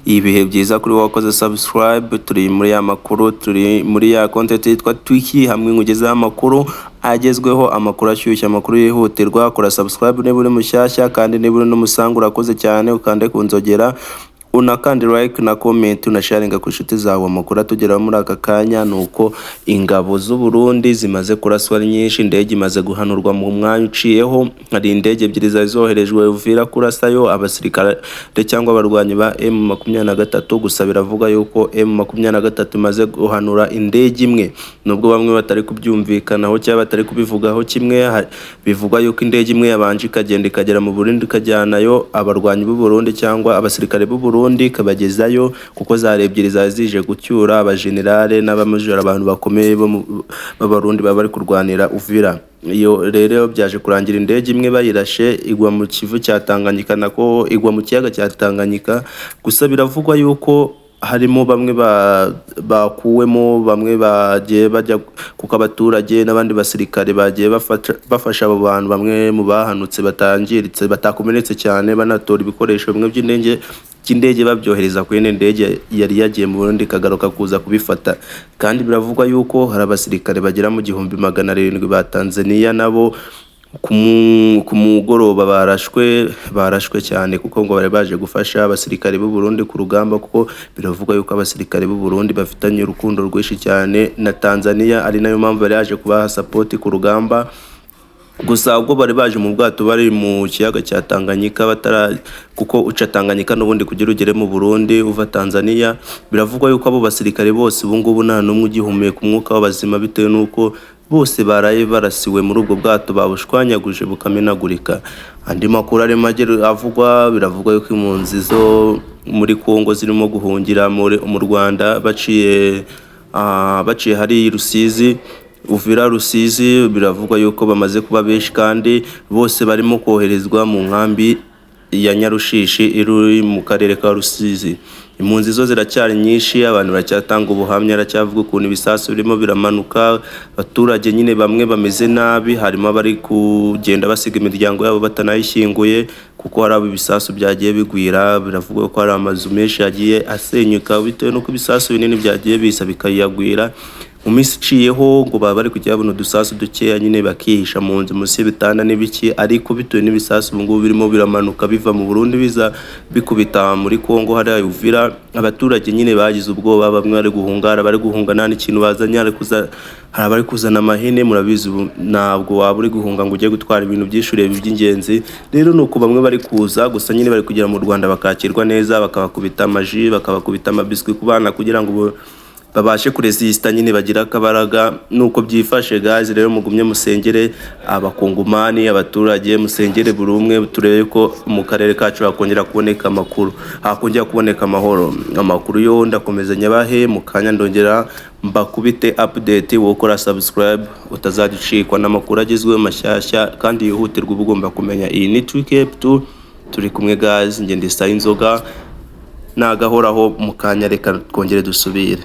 Ibihe byiza kuri wowe wakoze subscribe. Turi muri ya makuru, turi muri ya content yitwa Twiki, hamwe nkugezaho amakuru agezweho, amakuru ashyushye, amakuru yihutirwa. Kora subscribe niba uri mushyashya, kandi niba uri n'umusango urakoze cyane, ukande ku nzogera, unakandi like na comment, unasharinga ku nshuti zawe. Amakuru atugeraho muri aka kanya ni uko ingabo z'u Burundi zimaze kuraswa ari nyinshi, indege imaze guhanurwa mu mwanya uciyeho. Hari indege ebyiri zari zoherejwe Uvira kurasayo abasirikare cyangwa abarwanyi ba M23. Gusa biravuga yuko M23 imaze guhanura indege imwe, nubwo bamwe batari kubyumvikanaho cyangwa batari kubivugaho kimwe. Bivugwa yuko indege imwe yabanje ikagenda ikagera mu Burundi, ikajyanayo abarwanyi b'u Burundi cyangwa abasirikare b'u Burundi, ikabagezayo, kuko zari ebyiri zari zije gucyura abajenerale n'abamajoro, abantu bakomeye b'Abarundi baba bari kurwanira Uvira. Iyo rero byaje kurangira indege imwe bayirashe igwa mu Kivu cya Tanganyika, nako igwa mu kiyaga cya Tanganyika. Gusa biravugwa yuko harimo bamwe bakuwemo, bamwe bagiye bajya, kuko abaturage n'abandi basirikare bagiye bafasha abo bantu, bamwe mu bahanutse batangiritse, batakomeretse cyane, banatora ibikoresho bimwe by'indege babyohereza ku yindi ndege yari yagiye mu Burundi ikagaruka kuza kubifata. Kandi biravugwa yuko hari abasirikare bagera mu 1700 ba Tanzania nabo ku mugoroba barashwe cyane, kuko ngo bari baje gufasha abasirikare b'u Burundi ku rugamba, kuko biravugwa yuko abasirikare b'u Burundi bafitanye urukundo rwinshi cyane na Tanzania, ari nayo mpamvu bari yaje kubaha support ku rugamba. Gusa ubwo bari baje mu bwato bari mu kiyaga cya Tanganyika batara, kuko uca Tanganyika n'ubundi kugira ugere mu Burundi uva Tanzania. Biravugwa yuko abo basirikare bose ubu ngubu nta n'umwe ugihumeka umwuka w'abazima, bitewe n'uko bose baraye barasiwe muri ubwo bwato, babushwanyaguje bukamenagurika. Andi makuru arimo agera avugwa, biravugwa yuko impunzi zo muri Kongo zirimo guhungira mu Rwanda baciye hari Rusizi, Uvira, Rusizi. Biravugwa yuko bamaze kuba benshi, kandi bose barimo koherezwa mu nkambi ya Nyarushishi iri mu karere ka Rusizi. Impunzi zo ziracyari nyinshi, abantu baracyatanga ubuhamya, baracyavuga ukuntu ibisasu birimo biramanuka. Abaturage nyine bamwe bameze nabi, harimo abari kugenda basiga imiryango yabo batanayishyinguye, kuko hari abo ibisasu byagiye bigwira. Biravugwa ko hari amazu menshi yagiye asenyuka bitewe n'uko ibisasu binini byagiye biza bikayagwira. Mu minsi iciyeho ngo baba bari kujya babona udusasu dukeya nyine, bakihisha mu nzu munsi y'ibitanda n'ibiki, ariko bitewe n'ibisasu ubu ngubu birimo biramanuka biva mu Burundi biza bikubita muri Kongo hariya Uvira, abaturage nyine bagize ubwoba. Bamwe bari guhunga, hari abari guhunga nta n'ikintu bazanye, hari abari kuzana amahene. Murabizi, ubu ntabwo waba uri guhunga ngo ujye gutwara ibintu byinshi, ureba iby'ingenzi. Rero ni uko bamwe bari kuza, gusa nyine bari kugera mu Rwanda bakakirwa neza, bakabakubita amaji, bakabakubita amabiswi ku bana kugira ngo babashe kuresisita nyine, bagira akabaraga. Nuko byifashe guys. Rero mugumye musengere Abakongomani, abaturage musengere buri umwe, turebe ko mu karere kacu hakongera kuboneka amakuru, hakongera kuboneka amahoro. Amakuru yo ndakomeza nyabahe mu kanya, ndongera mbakubite update. Wowe ukora subscribe utazajya ucikwa n'amakuru agezweho mashyashya kandi yihutirwa uba ugomba kumenya. Iyi ni Twikep 2, turi kumwe guys, njye ndi Sayinzoga nagahoraho. Mu kanya reka twongere dusubire.